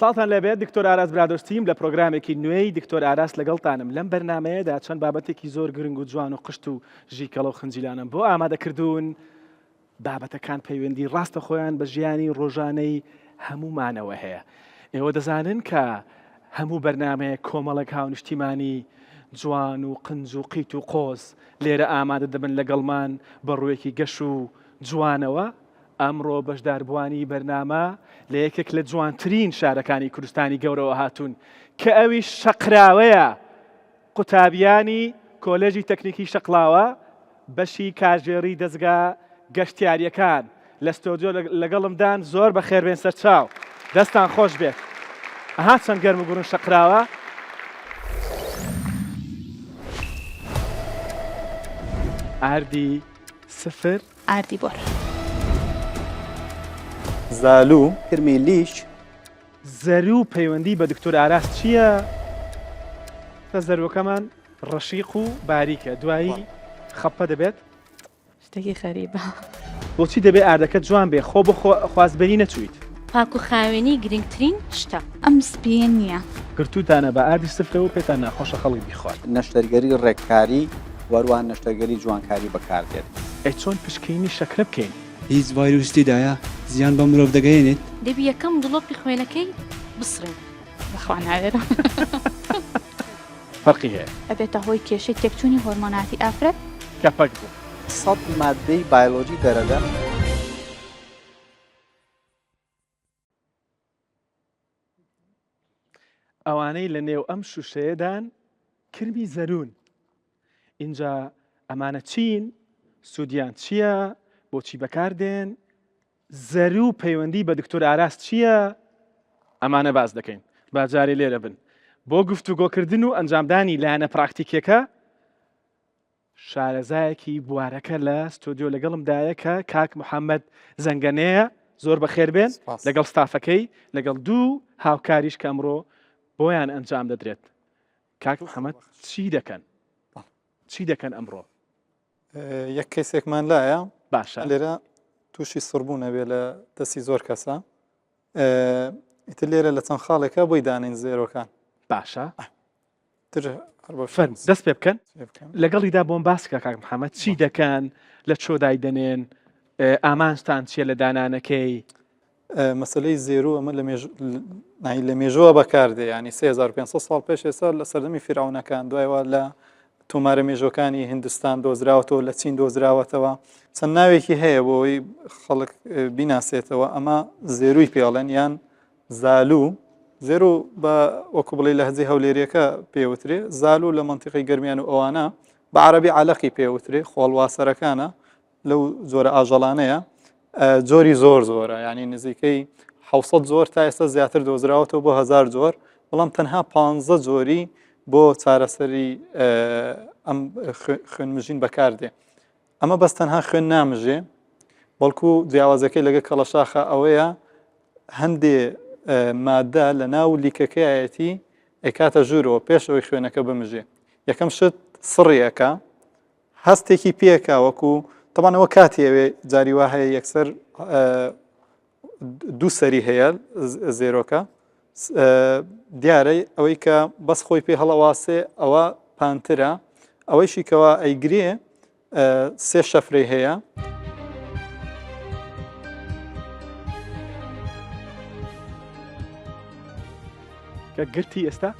سڵاوتان لێبێت دکتۆر ئاراس برادۆستیم لە پرۆگرامێکی نوێی دکتۆر ئاراس لەگەڵتانم لەم بەرنمەیەدا چەند بابەتێکی زۆر گرنگ و جوان و قشت و ژیکەڵە و خنجیلانم بۆ ئامادەکردوون بابەتەکان پەیوەندی ڕاستە خۆیان بە ژیانی ڕۆژانەی هەموومانەوە هەیە ئێوە دەزانن کە هەموو بەرنمەیە کۆمەڵێک هاونیشتیمانی جوان و قنج و قیت و قۆز لێرە ئامادە دەبن لەگەڵمان بە ڕوویەکی گەش و جوانەوە ئەمڕۆ بەشداربووانی بەرنامە لە یەکێک لە جوانترین شارەکانی کوردستانی گەورەوە هاتوون کە ئەویش شەقراوەیە. قوتابیانی کۆلێژی تەکنیکی شەقڵاوە بەشی کارگێڕی دەزگا گەشتیارییەکان لە ستۆدیۆ لەگەڵمدان زۆر بەخێربێن سەرچاو دەستان خۆش بێت ئەها چەند گەرم و گوڕن شەقراوە. ئاردی سفر. ئاردی بۆر. زالو، کرمی لیش. زەروو پەیوەندی بە دکتۆر ئاراس چییە؟ زەرووەکەمان ڕەشیق و باریکە دوایی خەپە دەبێت. شتێکی خەریبە. بۆچی دەبێ ئاردەکە جوان بێ خۆ بۆ خوازبێنی نەچوویت؟ پاک و خاوێنی گرنگترین شتە. ئەم سپییە نییە. گرتووتانە بە ئاردی سفرەوە پێتان ناخۆشە خەڵک بیخوات. نەشتەرگەری ڕێککاری و هەروەها نەشتەرگەری جوانکاری بەکاردێت. ئەی چۆن پشکینی شەکرە بکەین؟ هیچ ڤایرۆسی تێدایە زیان بە مرۆڤ دەگەیەنێت؟ دەبی یەکەم دڵۆپی خوێنەکەی بسڕین. بەخوا ناوێرم. فەرقی هەیە. ئەبێتە هۆی کێشەی تێکچوونی هۆرمۆناتی ئافرەت. کە پەک بوو. سەد ماددەی بایۆلۆجی دەرەدەن. ئەوانەی لە نێو ئەم شوشەیەدان کرمی زەروون ئینجا ئەمانە چین سوودیان چییە بۆچی بەکاردێن زەروو پەیوەندی بە دکتۆر ئاراس چییە ئەمانە باس دەکەین با جارێ لێرە بن بۆ گفتوگۆکردن و ئەنجامدانی لایەنە پراکتیکیەکە شارەزایەکی بوارەکە لە ستۆدیۆ لەگەڵمدایە کە کاک محەممەد زەنگەنەیە زۆر بەخێر بێن لەگەڵ ستافەکەی لەگەڵ دوو هاوکاریش کە ئەمڕۆ بۆیان ئەنجام دەدرێت کاک محەممەد چی دەکەن چی دەکەن ئەمڕۆ یەک کەیسێکمان لایە باشە لێرە تووشی سڕبوو نەبێ لە دەستی زۆر کەسە ئیتر لێرە لە چەند خاڵێکە بۆی دانین زێرۆکان باشە تر هەر بۆ فەرموو دەست پێ بکەن پێ بکەن. لەگەڵیدا بۆم باس کە کاک محەممەد چی دەکەن لە چۆ دایدەنێن ئامانجتان چییە لە دانانەکەی مەسلەی زێرو ئەمە لە مێژ نای لە مێژووە بەکاردێ ینی 3500 ساڵ پێش ئێستا لە سەردەمی فیرعونەکان دوایەوە لە تۆمارە مێژوەکانی هندستان دۆزراوەتەوە لە چین دۆزراوەتەوە چەند ناوێکی هەیە بۆ ئەوەی خەڵک بیناسێتەوە ئەمە زێروی پێڵێن یان زالو، زێرو بە وەکو بڵێی لەهجەی هەولێریەکە پێ وترێ، زالو لە مەنتیقەی گەرمیان و ئەوانە بە عەرەبی عەلەقی پێ وترێ، خۆڵواسەرەکانە لەو جۆرە ئاژەڵانەیە، جۆری زۆر زۆرە یعنی نزیکەی 600 جۆر تا ئێستا زیاتر دۆزراوەتەوە بۆ هزار جۆر، بەڵام تەنها 15 جۆری بۆ چارەسەری ئەم خوێنمژین بەکاردێ. ئەمە بەس تەنها خوێن نامژێ بەڵکو جیاوازەکەی لەگە کەڵەشاخە ئەوەیە هەندێ مادە لە ناو لیکەکەیەتی ئەیکاتە ژوورەوە پێش ئەوەی خوێنەکە بمژێ یەکەم شت سڕیەکە هەستێکی پێکا وەکو تەمانەوە کاتی ئەوێ جاری وا هەیە یەکسەر دوو سەری هەیە زێرۆکە دیارە ئەوەی کە بەس خۆی پێ هەڵەواسێ ئەوە پانترە ئەوەیشی کەوا ئەیگرێ سێ شەفرەی هەیە. کە گرتی ئێستا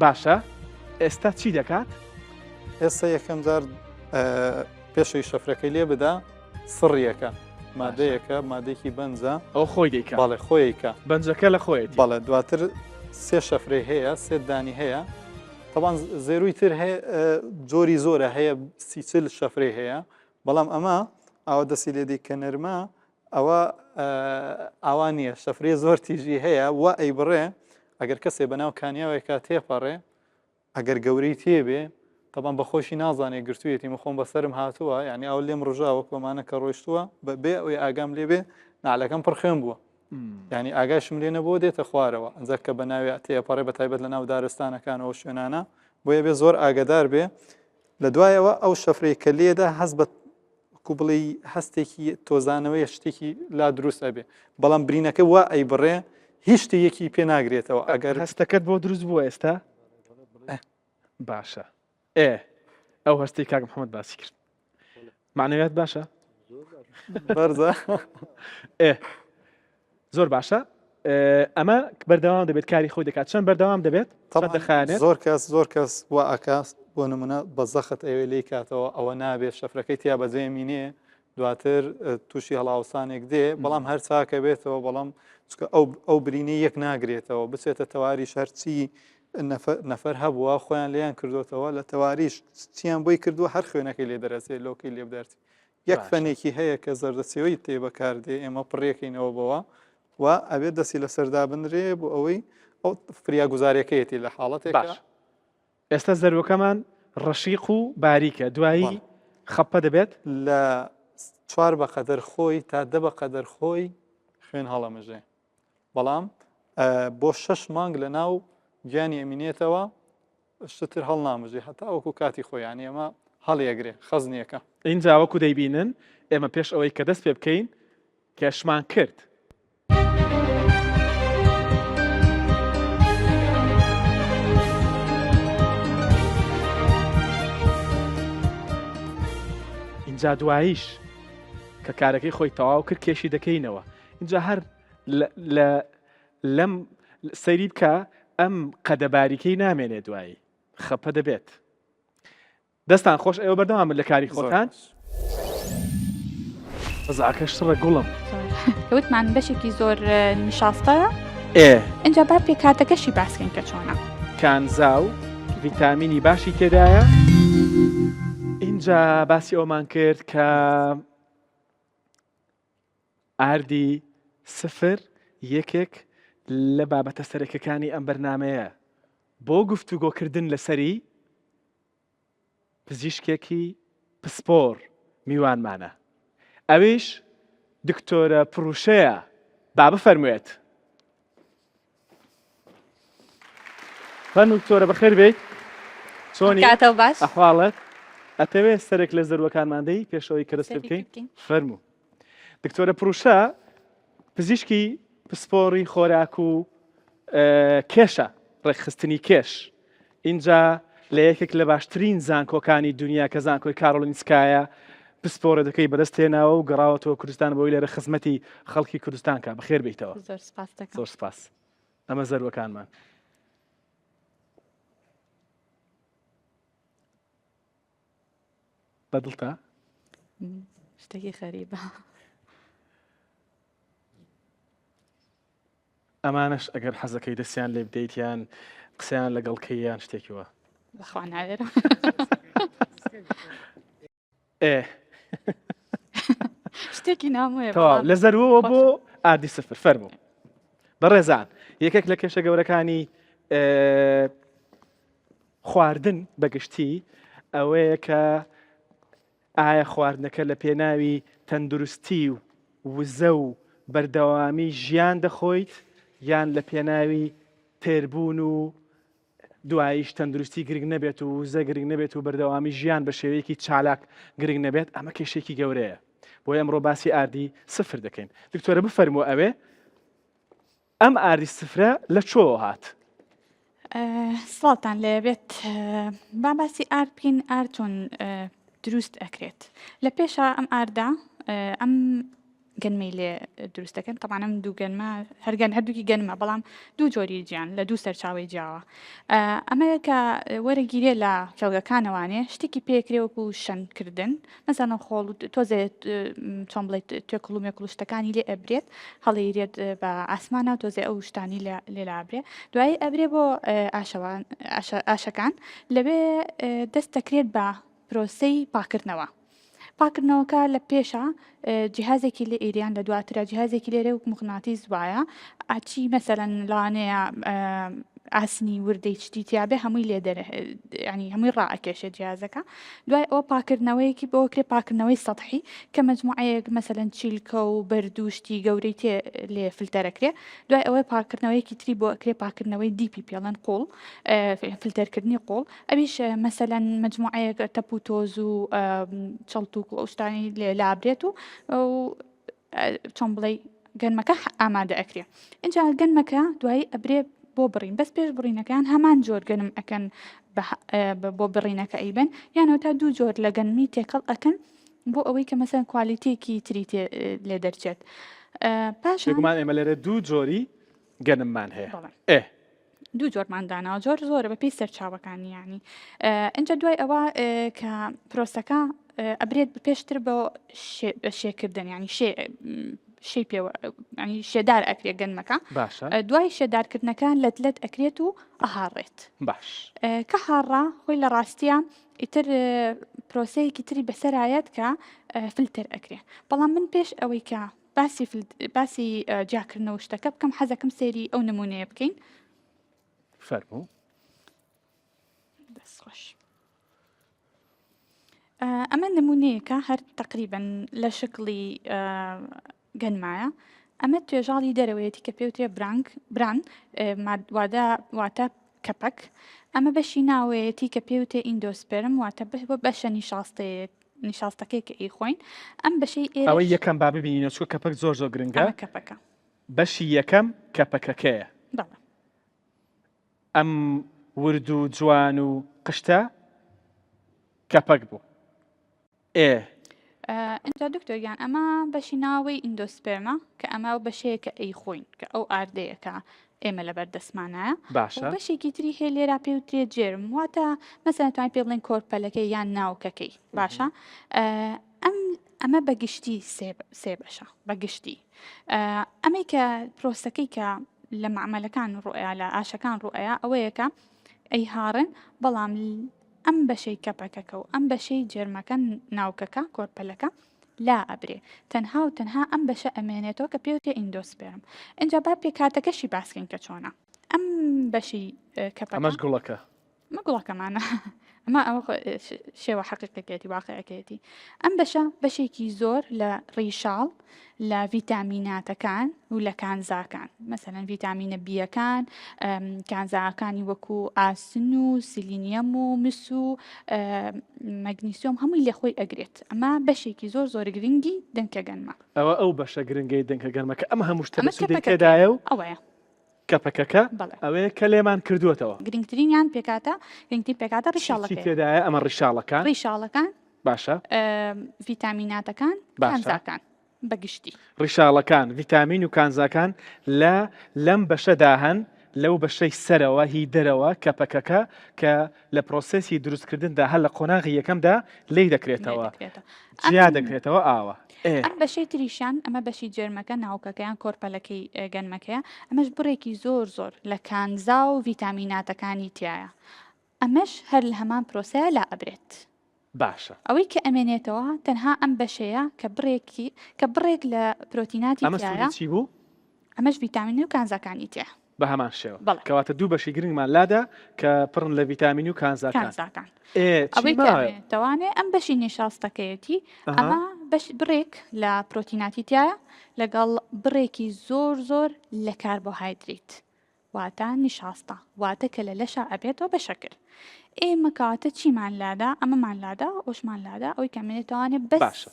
باشە ئێستا چی دەکات؟ ئێستا یەکەم جار پێشەوەی شەفرەکەی لێ بدا سڕیەکە مادەیەکە مادێکی بەنجە ئەو خۆی دیکە بەڵێ خۆیکە بەنجەکە لە خۆیەتی بەڵێ دواتر سێ شەفرەی هەیە سێ دانی هەیە طبعا زێروی تر هەیە جۆری زۆرە هەیە سیچل شەفرەی هەیە بەڵام ئەمە ئاوا دەستی لێدی کە نەرمە ئەوە ئاوا نییە شەفرەی زۆر تیژی هەیە و ئەی بڕێ ئەگەر کەسێ بەناو کانیاوێکا تێپەڕێ ئەگەر گەورەی تێبێ تەبان بە خۆشی نازانێ گرتوویەتی من خۆم بەسەرم هاتووە یعنی ئەو لێم ڕژا وەکو ئەمانە کە ڕۆیشتووە بە بێ ئەوەی ئاگام لێ بێ نعلەکەم پڕ خوێن بووە یعنی ئاگاشم لێ نەبووە دێتە خوارەوە ئەنجا کە بە ناوی تێپەڕێ بە تایبەت لە ناو دارستانەکانەوە شوێنانە بۆیە بێ زۆر ئاگادار بێ لە دوایەوە ئەو شەفرەی کە لێدا هەست بە وەکو بڵێی هەستێکی تۆزانەوەیە شتێکی لا دروست ئەبێ بەڵام برینەکە وا ئەیبڕێ. هیچ شتێکی پێ ناگرێتەوە ئەگەر هەستەکەت بۆ دروست بووە ئێستا باشە ئێ ئەو هەستی کاک محەممەد باسی کرد معنەویات باشە بەرزە ئێ زۆر باشە ئەمە بەردەوام دەبێت کاری خۆی دەکات چەند بەردەوام دەبێت دەخانێت زۆر کەس زۆر کەس وا ئەکا بۆ نمونە بە زەخت ئەوێ لی کاتەوە ئەوە نابێت شەفرەکەی تیا بەجێ مینێ دواتر تووشی هەڵاوسانێک دێ بەڵام هەر چاکە بێتەوە بەڵام چکە ئەو ئەو برینەی یەک ناگرێتەوە بچێتە تەواریش هەرچی نەفەر هەبووە خۆیان لێیان کردوتەوە لە تەواریش چیان بۆی کردووە هەر خوێنەکەی لێ دەرەچێت لۆکەی لێ بدەرچێت یەک فەنێکی هەیە کە زەردەچەوەی تێ بەکاردێ ئێمە پڕیەکەینەوە بەوە و ئەبێت دەستی لەسەردا بنرێ بۆ ئەوەی ئەو فریاگوزارەکەیەتی لە حاڵەتێک باش ئێستا زەروەکەمان ڕەشیق و باریکە دوایی خەپە دەبێت لە چوار بە قەدەر خۆی تا دە بە قەدەر خۆی خوێن هەڵەمژێ بەڵام بۆ شەش مانگ لە ناو گیانی ئەمینێتەوە شتر هەڵنامژێ هەتا وەکو کاتی خۆی یانی ئەمە هەڵیەگرێ خەزنیەکە. ئینجا وەکو دەیبینن ئێمە پێش ئەوەی کە دەست پێ بکەین کێشمان کرد. ئینجا دواییش کە کارەکەی خۆی تەواو کرد کێشی دەکەینەوە ئینجا هەر لە لەم سەیری بکە ئەم قەدە باریکەی نامێنێ دوایی خەپە دەبێت دەستان خۆش ئێوە بەردەوام لە کاری خۆتان وەزعەکە شڕە گوڵم وتمان بەشێکی زۆر نیشاستەیە ئێ اینجا با پێکهاتەکەشی باسکەین کە چۆنە کانزا و ڤیتامینی باشی تێدایە اینجا باسی ئەومان کرد کە ئاردی سفر یەکێک لە بابەتە سەرەکیەکانی ئەم بەرنامەیە بۆ گفتوگۆکردن لەسەری پزیشکێکی پسپۆڕ میوانمانە ئەویش دکتۆرە پڕوشەیە با بفەرموێت. فەرموو دکتۆرە بەخێر بێیت. چۆنی؟ کاتەوە باش. ئەحواڵت؟ ئەتەوێ سەرێک لە زەروەکانمان دەی پێشەوەی کە دەست پێ سەرێکی بکەین؟ بکەین. فەرموو. دکتۆرە پڕوشە پزیشکی پسپۆڕی خۆراک و کێشە، ڕێکخستنی کێش. ئینجا لە یەکێک لە باشترین زانکۆکانی دونیا کە زانکۆی کارۆلینسکایە پسپۆڕێتەکەی بەدەست هێناوە و گەڕاوەتەوە کوردستان بۆی لێرە خزمەتی خەڵکی کوردستان کا. بەخێر بێیتەوە. زۆر سپاس دەکەم. زۆر سپاس. ئەمە زەروەکانمان. بەدڵتە؟ شتێکی غەریبە. ئەمانەش ئەگەر حەزەکەی دەستیان لێ بدەیت یان قسەیان لەگەڵ کەی یان شتێکی وا. بەخوا ناوێرم. ئێ شتێکی نامۆیە تەواو لە زەروەوە بۆ ئاردی سفر فەرموو بەڕێزان یەکێک لە کێشە گەورەکانی خواردن بەگشتی ئەوەیە کە ئایا خواردنەکە لە پێناوی تەندروستی و وزە و بەردەوامی ژیان دەخۆیت یان لە پێناوی تێربوون و دواییش تەندروستی گرنگ نەبێت و وزە گرنگ نەبێت و بەردەوامی ژیان بە شێوەیەکی چالاک گرنگ نەبێت ئەمە کێشێکی گەورەیە بۆیە ئەمڕۆ باسی ئاردی سفر دەکەین دکتۆرە بفەرموو ئەوێ ئەم ئاردی سفرە لە چۆوە هات؟ سڵاوتان لێبێت با باسی ئارد بکەین ئارد چۆن دروست ئەکرێت لە پێشا ئەم ئاردە ئەم گەنمەی لێ دروست دەکەن تەبعەن ئەم دوو گەنمە هەرگەن هەردووکی گەنمە بەڵام دوو جۆری جیان لە دوو سەرچاوی جیاوە ئەمەیە کە وەرەگیرێ لە کێڵگەکانەوانێ شتێکی پێکرێ وەکو شەنکردن مەسەلەن خۆڵ و تۆزێ چۆن بڵێ توێکڵ و مێکڵ و شتەکانی لێ ئەبرێت هەڵیرێت بە ئاسمانە تۆزێ ئەو شتانی لێ لابرێ دوایی ئەبرێ بۆ ئاشەوان ئاشەکان لەوێ دەست دەکرێت بە پرۆسەی پاکردنەوە. پاکردنەوەکە لە پێشا جیهازێکی لێ ئیریان لە دواترا جیهازێکی لێرە وەک مغناتیس وایە ئاچی مەسەلەن لەوانەیە ئاسنی وردەی شتی تیاابێ هەمووی لێ دەرە ینی هەمووی ڕائەکێشێت جیازەکە دوای ئەوە پاکردنەوەیەکی بۆ کرێ پاکردنەوەی سەحی کە مجموعەیەک مەسەلەن چیلکە و بەردوو شتی گەورەی تێ لێ فلتەرەکرێ دوای ئەوەی پاکردنەوەیەکی تری بۆ ئەکرێ پاکردنەوەی deep ی پێڵەن قوڵ فلتەرکردنی قوڵ ئەویش مەسەلەن مەجموعەیەک تەپ و تۆز و چەڵتوک و ئەو شتانەی لێ لابرێت و چۆن بڵێ گەنمەکە ئامادە ئەکرێ ئینجا گەنمەکە دوایی ئەبرێ بۆ بڕین بەس پێش بڕینەکان هەمان جۆر گەنم ئەکەن بۆ بڕینەکە ئەیبەن یانەوە تا دوو جۆر لە گەنمی تێکەڵ ئەکەن بۆ ئەوەی کە مەسەن quality ێکی تری لێ دەرچێت پاش گومان ئێمە لێرە دوو جۆری گەنممان هەیە ئێ دوو جۆرمان داناوە جۆر زۆرە بە پێی سەرچاوەکانی یانی ئینجا دوای ئەوە کە پرۆسەکە ئەبرێت پێشتر بە شێکردن ینی شێ شێی پێوە ینی شێدار ئەکرێت گەنمەکە باشە دوای شێدارکردنەکە لەت لەت ئەکرێت و ئەهاڕێت باش کە هاڕا خۆی لە ڕاستیە ئیتر پرۆسەیەکی تری بەسەرایەت کە فلتەر ئەکرێ بەڵام من پێش ئەوەی کە باسی باسی جیاکردنەوە شتەکە بکەم حەزەکەم سەیری ئەو نمونەیە بکەین. فەرموو. دەست خۆش. ئەمە نمونەیەکە هەر تقریبن لە شکڵی گەنمایە ئەمە توێژاڵی دەرەوەیەتی کە پێوترێ برانگ bran وادە واتە کەپەک ئەمە بەشی ناوەیەتی کە پێوتێ endosperm واتە بەشە نیشاستەیەت نیشاستەکەی کە ئەیخۆین ئەم بەشەی ئێرەش ئەوەی یەکەم با ببینینەوە چونکە کەپەک زۆر زۆر گرنگە. ئەمە کەپەکە. بەشی یەکەم کەپەکەکەیە. بەڵێ. ئەم ورد و جوان و قشتە کەپەک بوو. ئێ. ئینجا دکتۆر گیان ئەمە بەشی ناوەی endosperm ە کە ئەمە ئەو بەشەیە کە ئەیخۆین کە ئەو ئاردەیە کە ئێمە لەبەر دەستمانایە باشە بەشێکی تری هەیە لێرا پێ وترێ germ واتە مەسەلەن توانین پێ بڵێن کۆرپەلەکەی یان ناوکەکەی باشە ئەم ئەمە بە گشتی سێ بەشە بە گشتی ئەمەی کە پرۆسەکەی کە لە مەعمەلەکان ڕوئیا لە ئاشەکان ڕوئیا ئەوەیە کە ئەیهاڕن بەڵام ئەم بەشەی کەپەکەکە و ئەم بەشەی germ ەکە ناوکەکە کۆرپەلەکە لا ئەبرێ تەنها و تەنها ئەم بەشە ئەمێنێتەوە کە پێوتێ endosperm ئینجا با پێکهاتەکەشی باسکەین کە چۆنە ئەم بەشی کەپەکە ئەمەش گوڵەکە ئەمە گوڵەکەمانە ئەمە ئەوە شێوە حەقیقەکەیەتی واقعەکەیەتی ئەم بەشە بەشێکی زۆر لە ڕیشاڵ لە ڤیتامیناتەکان و لە کانزاکان مەسەلەن ڤیتامینە بیەکان کانزاکانی وەکو ئاسن و سیلینیەم و مس و مەگنیسیۆم هەمووی لە خۆی ئەگرێت ئەمە بەشێکی زۆر زۆر گرنگی دەنکە گەنمە. ئەوە ئەو بەشە گرنگەی دەنکە گەنمە کە ئەم هەموو شتە بەسوودەی تێدایە و ئەوەیە. کەپەکەکە ئەوەیە کە لێمان کردووەتەوە. گرنگترینیان پێکهاتە گرنگترین پێکهاتە ڕیشاڵەکەیە. چی تێدایە ئەمە ڕیشاڵەکان؟ ڕیشاڵەکان. باشە. ڤیتامیناتەکان، کانزاکان بە گشتی. ڕیشاڵەکان، ڤیتامین و کانزاکان لە لەم بەشەدا هەن، لەو بەشەی سەرەوە هی دەرەوە کەپەکەکە کە لە پرۆسێسی دروستکردندا هەر لە قۆناغی یەکەمدا لێی دەکرێتەوە، جیا دەکرێتەوە ئاوە. ئەم بەشەی تریشیان ئەمە بەشی germ ەکە ناوکەکە یان کۆرپەلەکەی گەنمەکەیە ئەمەش بڕێکی زۆر زۆر لە کانزا و ڤیتامیناتەکانی تایە ئەمەش هەر لە هەمان پرۆسەیە لا ئەبرێت. باشە. ئەوەی کە ئەمێنێتەوە تەنها ئەم بەشەیە کە بڕێکی کە بڕێک لە پرۆتیناتی ئەمە سوودی تیایە. چی بوو؟ ئەمەش ڤیتامین و کانزاکانی تیایە. بە هەمان شێوە. بەڵێ. کەواتە دوو بەشی گرنگمان لادا کە پڕن لە ڤیتامین و کانزاکان. کانزاکان. ئێ چی ئەوەی کە مایە؟ ئەمێنێتەوانێ ئەم بەشی نیشاستەکەیەتی ئەها. ئەمە بەش بڕێک لە پرۆتیناتی تیایە لەگەڵ بڕێکی زۆر زۆر لە کاربۆهایدریت. واتە نیشاستە واتە کە لە لەشا ئەبێتەوە بە شەکر ئێمە کەواتە چیمان لادا ئەمەمان لادا ئەوشمان لادا ئەوەی کە ئەمێنێتەوانێ بەس باشە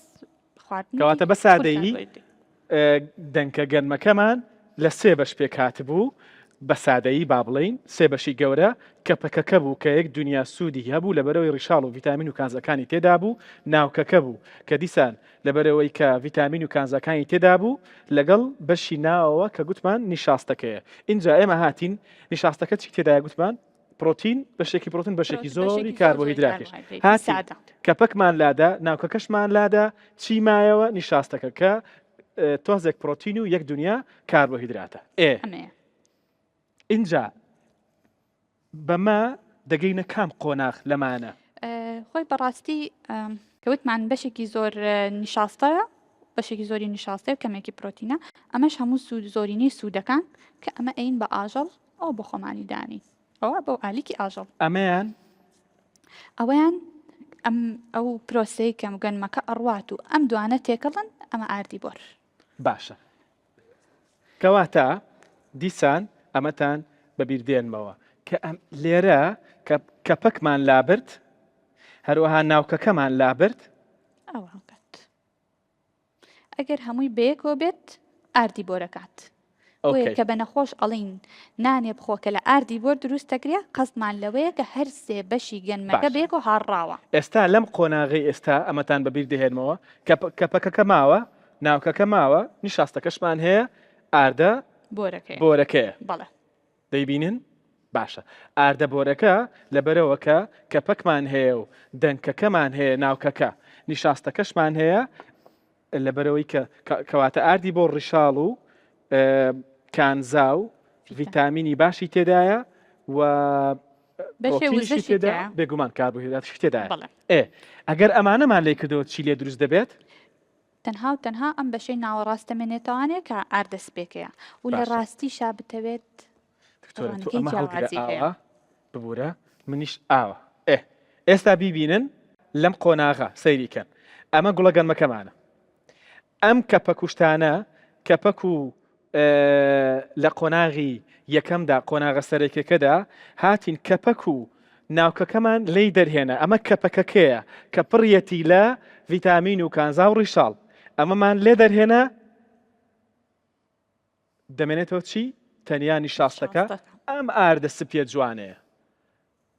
خواردنی کەواتە بە خۆی سادەیی کاربۆهایدرێت. دەنکە گەنمەکەمان لە سێ بەش پێکهاتبوو بە سادەیی با بڵێین سێ بەشی گەورە کە پەکەکە بوو کە یەک دونیا سوودی هەبوو لەبەرئەوەی ڕیشاڵ و ڤیتامین و کانزاکانی تێدابوو ناوکەکە بوو کە دیسان لەبەرئەوەی کە ڤیتامین و کانزاکانی تێدابوو لەگەڵ بەشی ناوەوە کە گوتمان نیشاستەکەیە ئینجا ئێمە هاتین نیشاستەکە چی تێدایە گوتمان پرۆتین بەشێکی پرۆتین بەشێکی زۆری کاربۆهیدراتیش هاتین کەپەکمان لادا ناوکەکەشمان لادا چی مایەوە نیشاستەکە کە تۆزێک پرۆتین و یەک دنیا کاربۆهیدراتە ئێ ئینجا بەمە دەگەینە کام قۆناغ لەمانە؟ خۆی بەڕاستی کە وتمان بەشێکی زۆر نیشاستەیە بەشێکی زۆری نیشاستەیە و کەمێکی پرۆتینە ئەمەش هەموو سوود زۆرینەی سوودەکان کە ئەمە ئەین بە ئاژەڵ ئەو بۆ خۆمانی دانین ئەوە بەو ئالیکی ئاژەڵ ئەمەیان ئەوەیان ئەم ئەو پرۆسەی کەم گەنمەکە ئەڕوات و ئەم دوانە تێکەڵن ئەمە ئاردی بۆر باشە کەواتە دیسان ئەمەتان بەبیر دێنمەوە کە ئەم لێرە کە کەپەکمان لابرد هەروەها ناوکەکەمان لابرد ئەوە هەڵکات ئەگەر هەمووی بەیەکەوە بێت. ئاردی بۆرەکات. بۆیە okay. کە بە نەخۆش ئەڵێین نانێ بخۆ کە لە ئاردی بۆر دروست دەکرێ قەستمان لەوەیە کە هەر سێ بەشی گەنمەکە باشە. بەیەکەوە هاڕراوە. ئێستا لەم قۆناغەی ئێستا ئەمەتان بە بیر دەهێنمەوە کە کەپەکەکە ماوە، ناوکەکە ماوە، نیشاستەکەشمان هەیە، ئاردە بۆرەکەیە. بۆرەکەیە. بەڵێ. دەیبینن؟ باشە ئاردە بۆرەکە لەبەرەوە کە کەپەکمان هەیە و دەنکەکەمان هەیە ناوکەکە نیشاستەکەشمان هەیە لەبەرەوەی کە کەواتە ئاردی بۆ ڕیشاڵ و کانزا و ڤیتامینی باشی تێدایە و پرۆتینیشی تێدا بێگومان کاربۆهیدراتیشی تێدایە ئێ ئەگەر ئەمانەمان لێ کردەوە چی لێ دروست دەبێت؟ تەنها و تەنها ئەم بەشەی ناوەڕاست دەمێنێتەوانێ کە ئاردە سپێکەیە و لە ڕاستیشا بتەوێت دکتۆرە تۆ ئەمە هەڵگرە ئاوا ببورە منیش ئاوا ئێ ئێستا بیبینن لەم قۆناغە سەیری کەن ئەمە گوڵە گەنمەکەمانە ئەم کەپە کوشتانە کەپەک و لە قۆناغی یەکەمدا قۆناغە سەرەکیەکەدا هاتین کەپەک و ناوکەکەمان لێی دەرهێنا ئەمە کەپەکەکەیە کە پڕیەتی لە ڤیتامین و کانزا و ڕیشاڵ ئەمەمان لێ دەرهێنا دەمێنێتەوە چی تەنیا نیشاستەکە ئەم ئاردە سپیە جوانەیە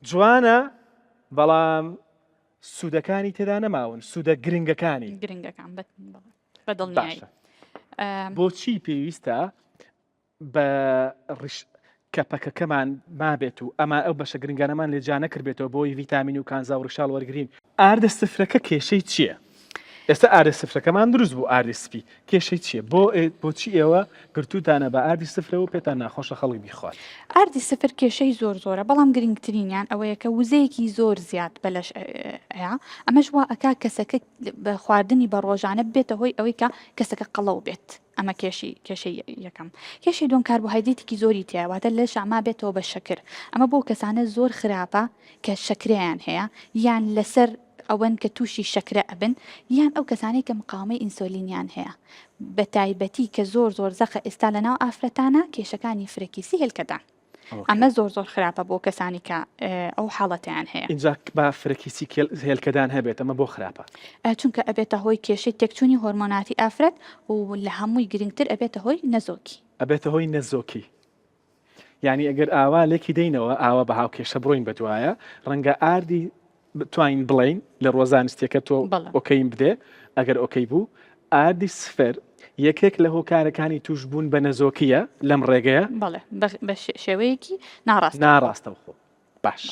جوانە بەڵام سوودەکانی تێدا نەماون سوودە گرنگەکانی گرنگەکان بەدڵنیایی بۆچی پێویستە بە ڕیش کە پەکەکەمان مابێت و ئەما ئەو بەشە گرنگانەمان لێ جیا نەکردبێتەوە بۆی ڤیتامین و کانزا و ڕیشاڵ وەرگرین. ئاردە سفرەکە کێشەی چییە؟ ئێستا ئاردە سفرەکەمان دروست بوو ئاردی سپی کێشەی چییە؟ بۆ بۆچی ئێوە گرتووتانە بە ئاردی سفرەوە و پێتان ناخۆشە خەڵک بیخوات؟ ئاردی سفر کێشەی زۆر زۆرە بەڵام گرنگترینیان ئەوەیە کە وزەیەکی زۆر زیاد بە لەش ئەیا ئەمەش وا ئەکا کەسەکە بە خواردنی بە ڕۆژانە ببێتە هۆی ئەوەی کە کەسەکە قەڵەو بێت. ئەمە کێشی کێشەی یەکەم. کێشەی دووەم کاربۆهایدرێتێکی زۆری تیایە واتە لەشا مابێتەوە بە شەکر ئەمە بۆ کەسانە زۆر خراپە کە شەکرەیان هەیە یان لەسەر ئەوەن کە تووشی شەکرە ئەبن یان ئەو کەسانەی کە مقاومەی ئینسۆلینیان هەیە بە تایبەتی کە زۆر زۆر زەقە ئێستا لەناو ئافرەتانە کێشەکانی فرەکیسی هێلکەدان. ئەمە زۆر زۆر خراپە بۆ کەسانی کە ئەو حاڵەتیان هەیە. ئینجا با فرەکیسی هێلکەدان هەبێت ئەمە بۆ خراپە؟ چونکە ئەبێتە هۆی کێشەی تێکچوونی هۆرمۆناتی ئافرەت و لە هەمووی گرنگتر ئەبێتە هۆی نەزۆکی. ئەبێتە هۆی نەزۆکی یانی ئەگەر ئاوا لێکی دەینەوە ئاوا بە هاوکێشە بڕۆین بەدوایە ڕەنگە ئاردی بتوانین بڵێین لە ڕووە زانستیەکە تۆ okay م بدێ ئەگەر okay بوو ئاردی سفر یەکێک لە هۆکارەکانی توشبوون بە نەزۆکیە لەم ڕێگەیە بەڵێ بە شێوەیەکی ناڕاست ناڕاستەوخۆ باش.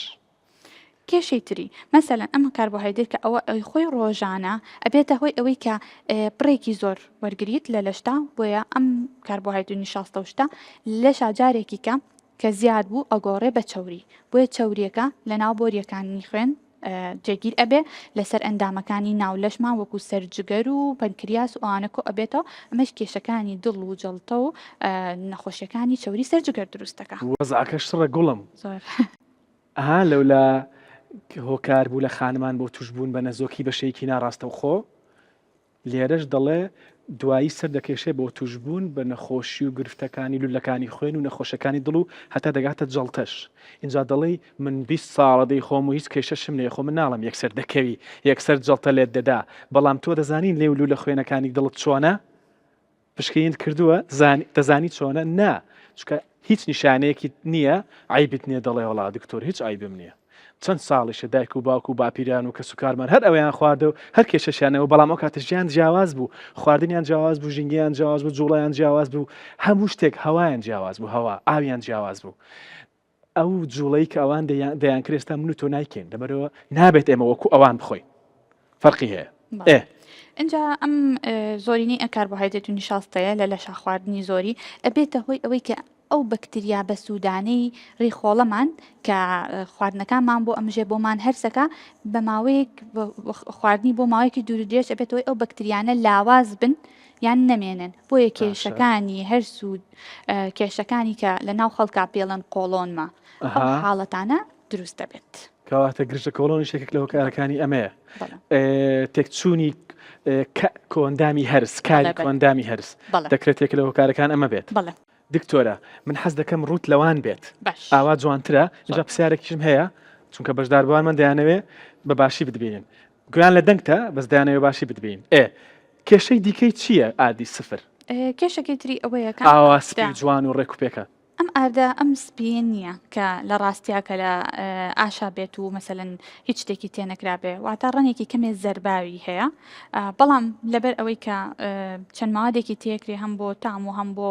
کێشەی تری مەسەلەن ئەمە کاربۆهایدرێت کە ئەوە ئەوی خۆی ڕۆژانە ئەبێتە هۆی ئەوەی کە بڕێکی زۆر وەرگریت لە لەشتا بۆیە ئەم کاربۆهایدرێت نیشاستە و شتە لەشا جارێکی کە کە زیاد بوو ئەگۆڕێ بە چەوری بۆیە چەوریەکە لە ناو بۆریەکانی خوێن جێگیر ئەبێ لەسەر ئەندامەکانی ناو لەشمان وەکو سەر جگەر و پەنکریاس و ئەوانە کۆ ئەبێتەوە ئەمەش کێشەکانی دڵ و جەڵتە و نەخۆشیەکانی چەوری سەر جگەر دروست دەکا. وەزعەکە شڕە گوڵم. زۆر. ئەها لەولا هۆکار بوو لە خانمان بۆ توشبوون بە نەزۆکی بە شێوەیەکی ناڕاستەوخۆ. لێرەش دەڵێ دوایی سەر دەکێشێ بۆ توشبوون بە نەخۆشی و گرفتەکانی لولەکانی خوێن و نەخۆشەکانی دڵ و هەتا دەگاتە جەڵتەش. ئینجا دەڵێی من 20 ساڵە دەیخۆم و هیچ کێشەشم نیە خۆ من ناڵێم یەکسەر دەکەوی یەکسەر جەڵتە لێت دەدا بەڵام تۆ دەزانی لێو لولە خوێنەکانی دڵت چۆنە؟ پشکنینت کردووە؟ زانی دەزانی چۆنە؟ نا چونکە هیچ نیشانەیەکیت نییە عەیبت نییە دەڵێ وەڵا دکتۆر هیچ عەیبم نییە چەند ساڵیشە دایک و باوک و باپیران و کەسوکارمان هەر ئەوەیان خواردە و هەر کێشەشیان نەبوو بەڵام ئەو کاتە ژیان جیاواز بوو خواردنیان جیاواز بوو ژینگەیان جیاواز بوو جوڵەیان جیاواز بوو هەموو شتێک هەوایان جیاواز بوو هەوا ئاویان جیاواز بوو ئەو جوڵەی کە ئەوان دەیانکرد ئێستا من و تۆ نایکەین لەبەرەوە نابێت ئێمە وەکو ئەوان بخۆین فەرقی هەیە ئێ ئینجا ئەم زۆرینەی ئە کاربۆهایدرێت و نیشاستەیە لە لەشا خواردنی زۆری ئەبێتە هۆی ئەوەی کە ئەو بەکتریا بەسوودانەی ڕیخۆڵەمان کە خواردنەکانمان بۆ ئەمژێ بۆمان هەرسەکە بە ماوەیەک خواردنی بۆ ماوەیەکی دوور درێژ ئەبێتەوەی ئەو بەکتریانە لاواز بن یان نەمێنن بۆیە کێشەکانی هەرس و کێشەکانی کە لە ناو خەڵکا پێڵەن قۆڵۆنمە ئەو حاڵەتانە دروست دەبێت. کەواتە گرژە کۆڵۆنیش یەکێک لە هۆکارەکانی ئەمەیە تێکچوونی کۆئەندامی هەرس کاری کۆئەندامی هەرس دەکرێت یەک لە هۆکارەکان ئەمە بێت. دکتۆرە من حەز دەکەم ڕووت لەوان بێت ئاوا جوانترە اینجا پرسیارێکیشم هەیە چونکە بەشداربووانمان دەیانەوێ بە باشی بتبینن گویان لە دەنگتە بەس دەیانەوێ باشی بتبین ئێ کێشەی دیکەی چییە ئاردی سفر؟ کێشەکەی تری ئەوەیە کە ئاوا سپی و جوان و ڕێک و پێکە. ئەم ئاردە ئەم سپییە نییە کە لە ڕاستیا کە لە ئاشا بێت و مەسەلەن هیچ شتێکی تێنەکرابێ واتە ڕەنگێکی کەمێ زەرباوی هەیە بەڵام لەبەر ئەوەی کە چەند مادێکی تێکرێ هەم بۆ تام و هەم بۆ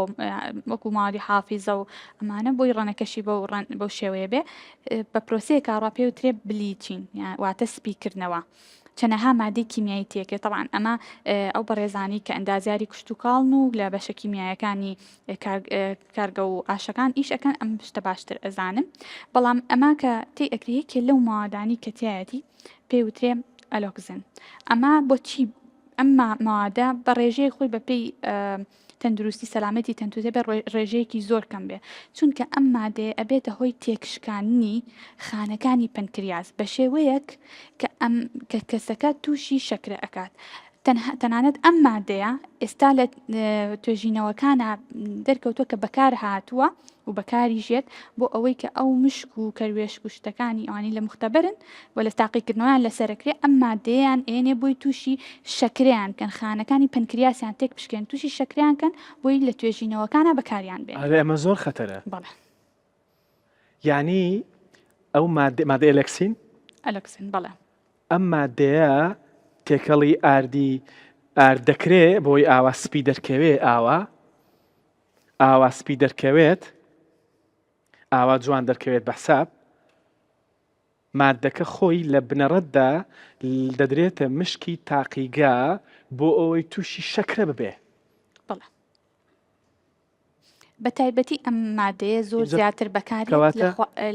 وەکو مادی حافیزە و ئەمانە بۆی ڕەنەکەشی بەو بەو شێوەیە بێ بە پرۆسەیەکا ڕا پێوترێ bleaching واتە سپیکردنەوە. چەنەها مادەی کیمیایی تێکرێت تەبعەن ئەمە ئەو بەڕێزانی کە ئەندازیاری کشتوکاڵن و لە بەشە کیمیایەکانی کارگە و ئاشەکان ئیش ئەکەن ئەم شتە باشتر ئەزانن بەڵام ئەمە کە تی ئەکرێ یەکێ لەو مادانی کە تایەتی پێی وترێ allicin ئەمە بۆچی ئەم مادە بە ڕێژەیە خۆی بەپێی تەندروستی سەلامەتی تەندروستی بێ ڕێژەیەکی زۆر کەم بێ چونکە ئەم مادەیە ئەبێتە هۆی تێکشکاندنی خانەکانی پەنکریاس بە شێوەیەک کە ئەم کە کەسەکە تووشی شەکرە ئەکات تەنها تەنانەت ئەم مادەیە ئێستا لە توێژینەوەکانە دەرکەوتووە کە بەکار هاتووە و بەکاری ژێت بۆ ئەوەی کە ئەو مشک و کەروێشک و شتەکانی ئەوانی لە مختبەرن و لە تاقیکردنەوەیان لەسەرەکرێ ئەم مادەیەیان ئێنێ بۆی تووشی شەکرەیان کەن خانەکانی پەنکریاسیان تێک بشکێن تووشی شەکرەیان کەن بۆی لە توێژینەوەکانا بەکاریان بێنن. ئەرێ ئەمە زۆر خەتەرە. بەڵێ. یانی ئەو مادە مادەی allicin؟ allicin بەڵێ. ئەم مادەیە تێکەڵی ئاردی ئارد دەکرێ بۆی ئاوا سپی دەرکەوێ ئاوا ئاوا سپی دەرکەوێت ئاوا جوان دەرکەوێت بە حساب ماددەکە خۆی لە بنەڕەتدا دەدرێتە مشکی تاقیگا بۆ ئەوەی تووشی شەکرە ببێ. بەڵێ. بە تایبەتی ئەم مادەیە زۆر زیاتر بەکاریت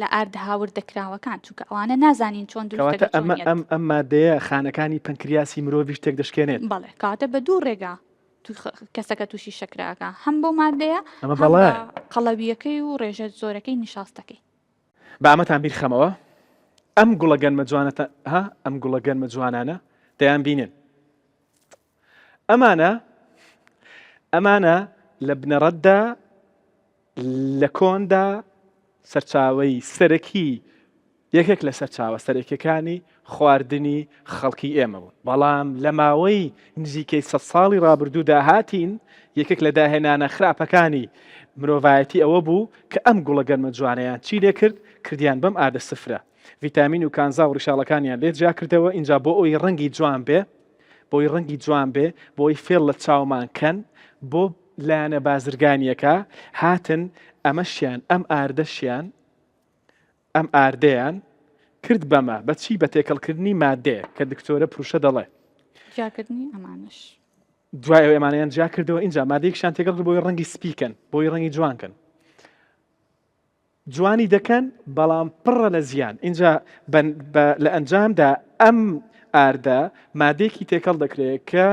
لە ئارد هاوردەکراوەکان چونکە ئەوانە نازانین چۆن دروست کەواتە ئەمە ئەم ئەم مادەیە خانەکانی پەنکریاسی مرۆڤیش تێک دەشکێنێت. بەڵێ کەواتە بە دوو ڕێگا کەسەکە تووشی شەکرەکە هەم بۆ مادەیە ئەمە بەڵێ قەڵەویەکەی و ڕێژە زۆرەکەی نیشاستەکەی. با ئەمەتان بیر خەمەوە ئەم گوڵە گەنمە جوانەتە ها ئەم گوڵە گەنمە جوانانە دەیان بینن ئەمانە ئەمانە لە بنەڕەتدا لە کۆندا سەرچاوەی سەرەکی یەکێک لە سەرچاوە سەرەکیەکانی خواردنی خەڵکی ئێمە بوون، بەڵام لە ماوەی نزیکەی سە ساڵی ڕابردوودا هاتین یەکێک لە داهێنانە خراپەکانی مرۆڤایەتی ئەوە بوو کە ئەم گوڵە گەنمە جوانەیان چی لێکرد کردیان بەم ئاردە سفرە ڤیتامین و کانزا و ڕیشاڵەکانیان لێ جیا کردەوە ئینجا بۆ ئەوی ڕەنگی جوان بێ بۆی ڕەنگی جوان بێ بۆی فێڵ لە چاومان کەن بۆ لایەنە بازرگانیەکە هاتن ئەمەشیان ئەم ئاردەشیان ئەم ئاردەیان کرد بەمە، بە چی؟ بە تێکەڵکردنی مادەیەک کە دکتۆرە پروشە دەڵێ. جیاکردنی ئەمانەش. دوای ئەوەی ئەمانەیان جیا کردەوە ئینجا مادەیەکیشیان تێکەڵ کرد بۆی ڕەنگی سپی کەن، بۆی ڕەنگی جوان کەن. جوانی دەکەن بەڵام پڕە لە زیان. ئینجا بە لە ئەنجامدا ئەم ئاردە مادەیەکی تێکەڵ دەکرێت کە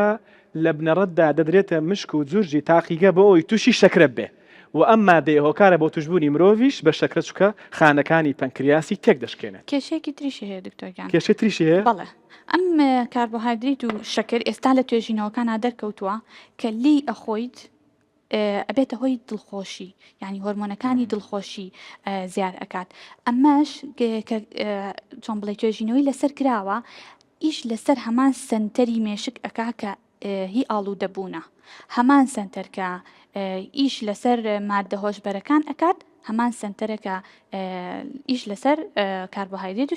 لە بنەڕەتدا دەدرێتە مشک و جورجی تاقیگە بۆ ئەوەی تووشی شەکرە ببێ. و ئەم مادەیە هۆکارە بۆ توشبوونی مرۆڤیش بە شەکرە چونکە خانەکانی پەنکریاسی تێک دەشکێنێت. کێشەیەکی تریشی هەیە دکتۆر گیان. کێشەی تریشی هەیە؟ بەڵێ ئەم کاربۆهایدریت و شەکر ئێستا لە توێژینەوەکانا دەرکەوتووە کە لێی ئەخۆیت ئەبێتە هۆی دڵخۆشی یعنی هۆرمۆنەکانی دڵخۆشی زیاد ئەکات ئەمەش کە چۆن بڵێ توێژینەوەی لەسەر کراوە ئیش لەسەر هەمان سەنتەری مێشک ئەکا کە هی ئاڵوودەبوونە. هەمان سەنتەر کە ئیش لەسەر ماددە هۆشبەرەکان ئەکات هەمان سەنتەرە کە ئیش لەسەر کاربۆهایدرێت و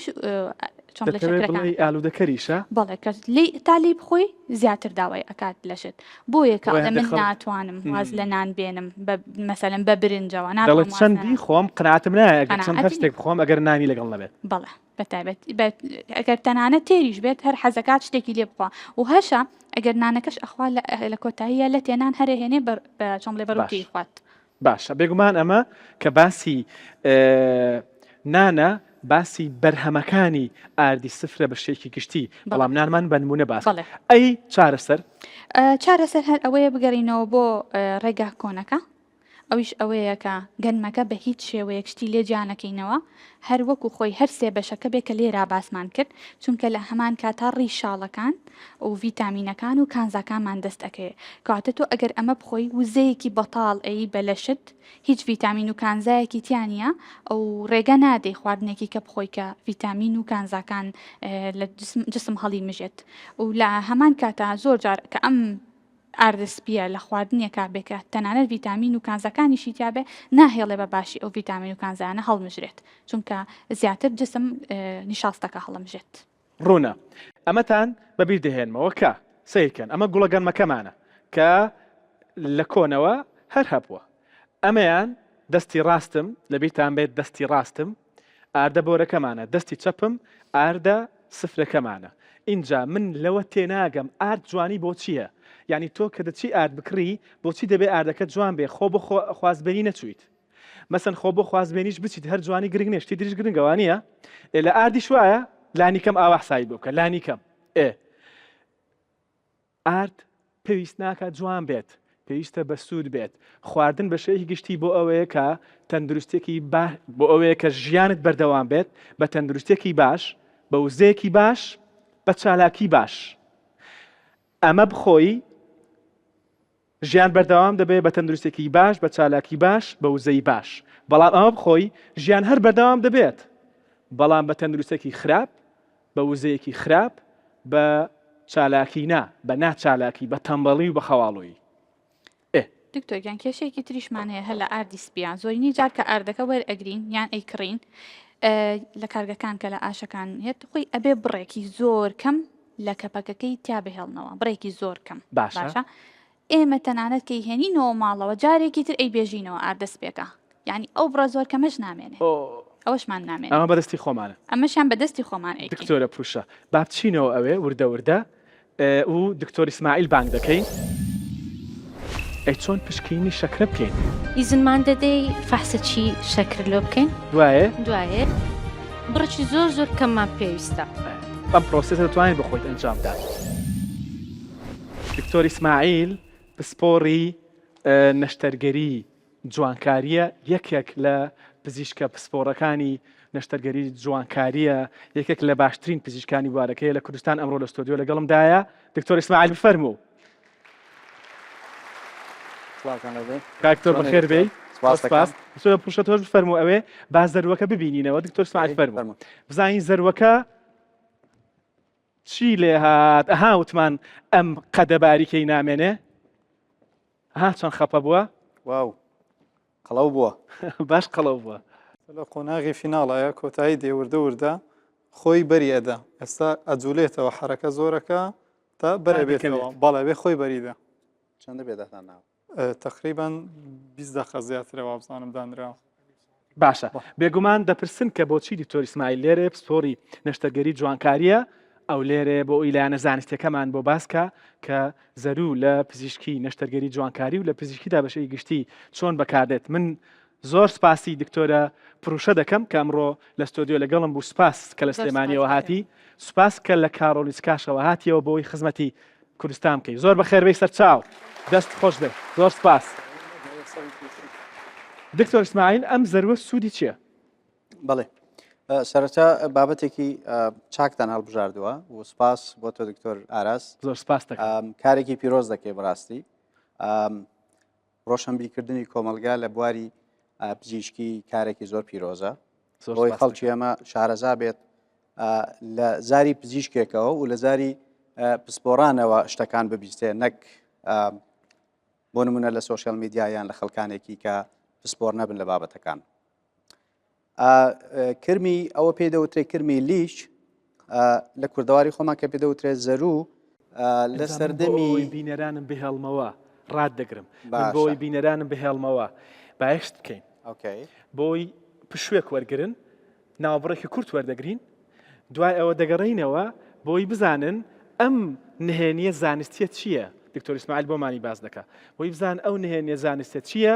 چۆن بڵێ دەتەوێت شەکرەکان بڵێی ئەکات. ئالوودەکەریشە؟ بەڵێ کە لێی تا لێی بخۆی زیاتر داوای ئەکات لەشت بۆیە کە بۆیە ئەڵێ هەندێک من خەڵک ناتوانم واز لە نان بێنم بە مەسەلەن بە برنجەوە دەڵێت ناتوانم واز چەند لە نان بیخۆم قەناعەتم نایە ئەگەر چەند هەر قەناعەتی شتێک نییە. بخۆم ئەگەر نانی لەگەڵ نەبێت. بەڵێ. بەتایبەت ئەگەر تەنانەت تێریش بێت هەر حەزەکات شتێکی لێ بخوا و هەشە ئەگەر نانەکەش ئەخوا لە کۆتاییە لە تێنان هەرێ هێنێ بە چۆن بڵێ بەروتی خوات. باشە بێگومان ئەمە کە باسی نانە باسی بەرهەمەکانی ئاردی سفرە بە شێکی گشتی بەڵام نانمان بە نمونە باس ئەی چارەسەر چارەسەر هەر ئەوەیە بگەڕینەوە بۆ ڕێگا کۆنەکە ئەویش ئەوەیە کە گەنمەکە بە هیچ شێوەیەک شتی لێ جیا نەکەینەوە، هەر وەکو خۆی هەر سێ بەشەکە بێ کە لێرا باسمان کرد، چونکە لە هەمان کاتا ڕیشاڵەکان و ڤیتامینەکان و کانزاکانمان دەست ئەکەوێ. کەواتە تۆ ئەگەر ئەمە بخۆی وزەیەکی بەتاڵ ئەیی بە لەشت، هیچ ڤیتامین و کانزایەکی تیا نییە و ڕێگە نادەی خواردنێکی کە بخۆی کە ڤیتامین و کانزاکان لە جسم هەڵی مژێت و لە هەمان کاتا زۆر جار کە ئەم. ئاردە سپییە لە خواردنێکا بێ کە تەنانەت ڤیتامین و کانزاکانیشی تیا بێ ناهێڵێ بە باشی ئەو ڤیتامین و کانزایانە هەڵمژرێت چونکە زیاتر جسم نیشاستەکە هەڵمژێت. ڕوونە. ئەمەتان بە بیر دەهێنمەوە کە، سەیرکەن ئەمە گوڵە گەنمەکەمانە کە لە کۆنەوە هەر هەبووە. ئەمەیان دەستی ڕاستم، لە بیرتان بێت دەستی ڕاستم ئاردە بۆرەکەمانە، دەستی چەپم ئاردە سفرەکەمانە. ئینجا من لەوە تێناگەم ئارد جوانی بۆ چییە؟ یانی تۆ کە دەچی ئارد بکڕی بۆچی دەبێ ئاردەکە جوان بێ خۆ بۆ خوازبێنی نەچوویت؟ مەسەن خۆ بۆ خوازبێنیش بچیت هەر جوانی گرنگ نیە شتی تریش گرنگە وانیە؟ ئێ لە ئاردیش وایە؟ لانیکەم ئاوا حسابی بۆ بکە لانیکەم ئێ ئارد پێویست ناکات جوان بێت پێویستە بەسوود بێت خواردن بە شێوەیەکی گشتی بۆ ئەوەیە کە تەندروستێکی با بۆ ئەوەیە کە ژیانت بەردەوام بێت بە تەندروستێکی باش بە وزەیەکی باش بە چالاکی باش ئەمە بخۆی ژیان بەردەوام دەبێت بە تەندروستێکی باش، بە چالاکی باش، بە وزەی باش. بەڵام ئەمە بخۆی، ژیان هەر بەردەوام دەبێت، بەڵام بە تەندروستێکی خراپ، بە وزەیەکی خراپ، بە چالاکی نا، بە ناچالاکی، بە تەمبەڵی و بە خەواڵوویی. ئێ. دکتۆر گیان کێشەیەکی تریشمان هەیە هەر لە ئاردی سپیان زۆرینەی جار کە ئاردەکە وەرئەگرین یان ئەیکڕین لە کارگەکان کە لە ئاشەکان هێت خۆی ئەبێ بڕێکی زۆر کەم لە کەپەکەکەی تیا بهێڵنەوە بڕێکی زۆر کەم باشە باشە ئێمە تەنانەت کەی هێنینەوە ماڵەوە جارێکی تر ئەی بێژینەوە ئاردەسپێکە یعنی ئەو بڕە زۆر کەمەش نامێنێ ئەوەشمان نامێنێ ئەمە بەدەستی خۆمانە ئەمەشیان بەدەستی خۆمان ئەیکەین دکتۆرە پوشە با بچینەوە ئەوێ وردە وردە و دکتۆر ئیسماعیل بانگ دەکەین. ئەی چۆن پشکینی شەکرە بکەین؟ ئیزنمان دەدەی فەحسەکی شەکر لۆ بکەین؟ دوایێ؟ دوایێ بڕێکی زۆر زۆر کەممان پێویستە. ئەم پرۆسێسە دەتوانیت بە خۆیت ئەنجام بدات. دکتۆر ئیسماعیل پسپۆڕی نەشتەرگەری جوانکارییە، یەکێک لە پزیشکە پسپۆڕەکانی نەشتەرگەری جوانکارییە، یەکێک لە باشترین پزیشکانی بوارەکەیە لە کوردستان، ئەمڕۆ لە ستۆدیۆ لەگەڵمدایە. دکتۆر ئیسماعیل بفەرموو. سڵاوتان لێبێ. کاک دکتۆر بەخێر بێی. سپاس سپاس. دکتۆر پوشە تۆش بفەرموو ئەوێ با زەروەکە ببینینەوە. دکتۆر ئیسماعیل فەرموو. بزانین زەروەکە چی لێ هات؟ ئەها وتمان ئەم قەدە باریکەی نامێنێ. ها چەند خەپە بووە واو قەڵەو بووە باش قەڵەو بووە. لە قۆناغی فیناڵایە کۆتایی دێ وردە وردە خۆی بەری ئەدا ئێستا ئەجولێتەوە حەرەکە زۆرەکە تا بەر ئەبێتەوە بەڵێ بێ خۆی بەریدا چەندە بێداتان ناوە تقریبا 20 دقە زیاترە وابزانم دانراوە باشە بێگومان دەپرسن کە بۆچی دکتۆر ئیسماعیل لێرێ پسپۆری نەشتەرگەری جوانکاریە ئەو لێرێ بۆ ئەوی لایەنە زانستیەکەمان بۆ باسکە کە زەروو لە پزیشکی نەشتەرگەری جوانکاری و لە پزیشکیدا بە شێوەی گشتی چۆن بەکاردێت من زۆر سپاسی دکتۆرە پروشە دەکەم کە ئەمڕۆ لە ستۆدیۆ لەگەڵم بوو سپاس کە لە سلێمانیەوە هاتی سپاس کە لە کارۆلیسکاشەوە هاتیەوە بۆی خزمەتی کوردستان بکەی زۆر بەخێربێی سەرچاو دەست خۆش بێت زۆر سپاس دکتۆر ئیسماعیل ئەم زەروە سوودی چییە؟ بەڵێ سەرەتا بابەتێکی چاکتان هەڵبژاردووە و سپاس بۆ تۆ دکتۆر ئاراس زۆر سپاس دەکەم کارێکی پیرۆز دەکەی بەڕاستی ڕۆشنبیرکردنی کۆمەلگا لە بواری پزیشکی کارێکی زۆر پیرۆزە بۆی خەڵکی ئەمە شارەزا بێت لە زاری پزیشکێکەوە و لە زاری پسپۆڕانەوە شتەکان ببیستێ نەک بۆ نمونە لە سۆشیال میدیا یان لە خەڵکانێکی کە پسپۆر نەبن لە بابەتەکان کرمی ئەوە پێی دەوترێت کرمی لیش لە کوردەواری خۆمان کە پێ دەوترێت زەروو لە سەردەمی بینەرانم بهێڵمەوە ڕات دەگرم بۆی بینەرانم بهێڵمەوە باشت بکەین بۆی پشوێک وەرگن ناوبڕێکی کورت وەردەگرین، دوای ئەوە دەگەڕێینەوە بۆی بزانن ئەم نهێنییە زانستییە چییە، دکتۆر ئیسماعیل بۆمانی باس دەکا، بۆی بزانن ئەو نهێنییە زانستیە چییە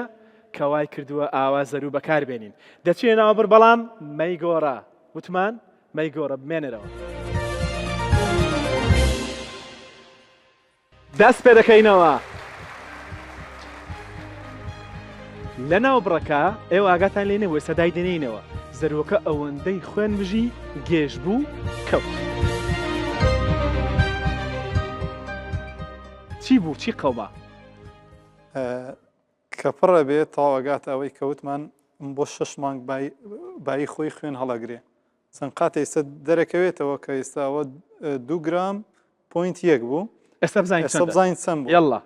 کە وای کردووە ئاوا زەروو بەکار بێنین. دەچینە ناوبڕ بەڵام مەیگۆڕە، وتمان مەیگۆڕە، بمێنەرەوە. دەست پێ دەکەینەوە لە ناو بڕەکە ئێوە ئاگاتان لێ نەبوو ئێستا دای دەنێینەوە زەروەکە ئەوەندەی خوێن مژی گێژ بوو کەوت چی بوو چی قەوما کە پڕە بێت تەواو ئەگاتە ئەوەی کە وتمان بۆ شەش مانگ بایی خۆی خوێن هەڵەگرێ چەند قاتە ئێستا دەرەکەوێتەوە کە ئێستا ئەوە دوو گرام point یەک بوو ئێستا بزانین ئێستا بزانین چەند بوو یەڵا.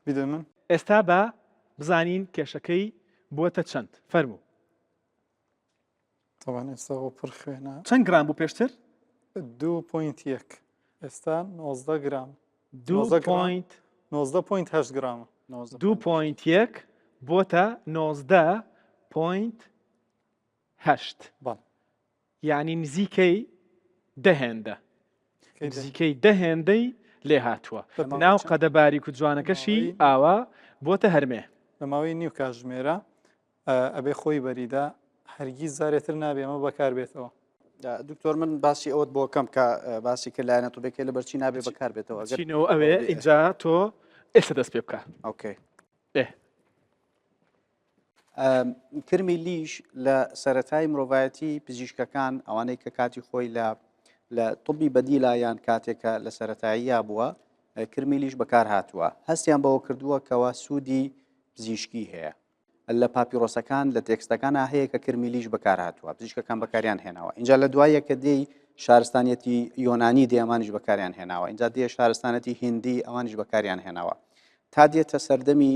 بیدە من. ئێستا با بزانین کێشەکەی بووەتە چەند؟ فەرموو. تەبعەن ئێستا بۆ پڕ خوێنە. چەند گرام بوو پێشتر؟ 2.1 ئێستا 19 گرام. 2 point 19.8 گرامە. 2.1 بۆتە 19.8. بەڵێ. یانی نزیکەی دە هێندە نزیکەی دە هێندەی لێ هاتووە ناو قەدە باریک و جوانەکەشی ئاوا بۆتە هەرمێ. لە ماوەی نیو کاتژمێرە ئەبێ خۆی بەریدا هەرگیز جارێتر نابێ ئەمە بەکار بێتەوە. دکتۆر من باسی ئەوەت بۆ کەم کە باسی کرد لایەنە طبیەکەی لەبەرچی نابێ بەکار بێتەوە ئەگەر چینەوە ئەوێ ئینجا تۆ ئێستا دەست پێ بکە. okay. ئێ. کرمی لیش لە سەتای مرۆڤایەتی پزیشکەکان ئەوانەی کە کاتی خۆی لە لە طبی بەدیلا یان کاتێکە لە سەتاییە بووە کرمی لیش بەکار هاتووە هەستیان بەوە کردووە کەوا سوودی پزیشکی هەیە لە پاپیرۆسەکان لە تێکستەکانە هەیە کە کرمی لیش بەکار هاتووە پزیشکەکان بەکاریان هێناوە اینجا لە دوایە کە دێی شارستانیەتی یۆنانی دێ ئەمانیش بەکاریان هێناوە اینجا دێ شارستانەتی هندی ئەوانیش بەکاریان هێناوە تا دێتە سەردەمی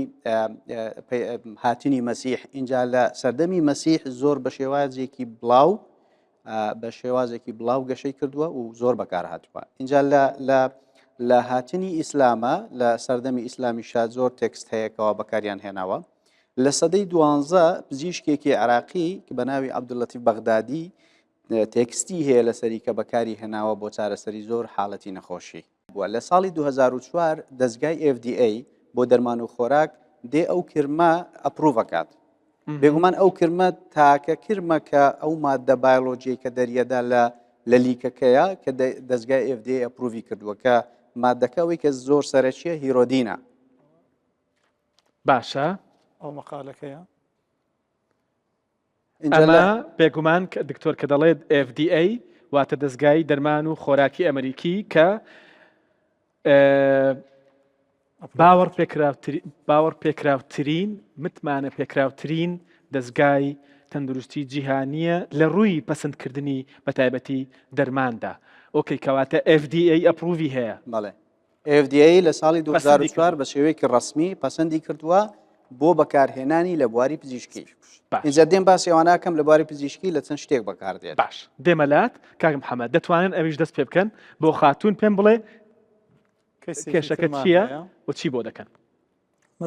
هاتنی مەسیح ئینجا لە سەردەمی مەسیح زۆر بە شێوازێکی بڵاو بە شێوازێکی بڵاو گەشەی کردووە و زۆر بەکار هاتووە اینجا لە لە لە هاتنی ئیسلامە لە سەردەمی ئیسلامی شا زۆر تێکست هەیەکەوە بەکاریان هێناوە لە سەدەی دوانزە پزیشکێکی عراقی کە بە ناوی عەبدولەتیف بەغدادی تێکستی هەیە لەسەری کە بەکاری هێناوە بۆ چارەسەری زۆر حاڵەتی نەخۆشی. بووە. لە ساڵی 2004 دەزگای FDA بۆ دەرمان و خۆراک دێ ئەو کرمە approve ئەکات. بێگومان ئەو کرمە تاکە کرمە کە ئەو مادە بایۆلۆجیەی کە دەریەدا لە لە لیکەکەیە کە دەزگای FDA approve ی کردووە کە مادەکە ئەوەی کە زۆر سەرەکیە hirudin ە. باشە. ئەو مەقالەکەیە. ئەمە بێگومان دکتۆر کە دەڵێت FDA واتە دەزگای دەرمان و خۆراکی ئەمریکی کە باوەڕ باوەڕ پێکراوترین متمانە پێکراوترین دەزگای تەندروستی جیهانیە لە ڕووی پەسەندکردنی بەتایبەتی دەرماندا okay کەواتە FDA approve ی هەیە. بەڵێ FDA لە ساڵی 2004 بە شێوەیەکی ڕەسمی پەسەندی کردووە بۆ بەکارهێنانی لە بواری پزیشکی. ئینجا دێم باسی ئەوانە ئەکەم لە بواری پزیشکی لە چەند شتێک بەکاردێت. باش دێمە لات کاک محەمەد دەتوانن ئەویش دەست پێ بکەن بۆ خاتوون پێم بڵێ کێشەکە چییە و چی بۆ دەکەن؟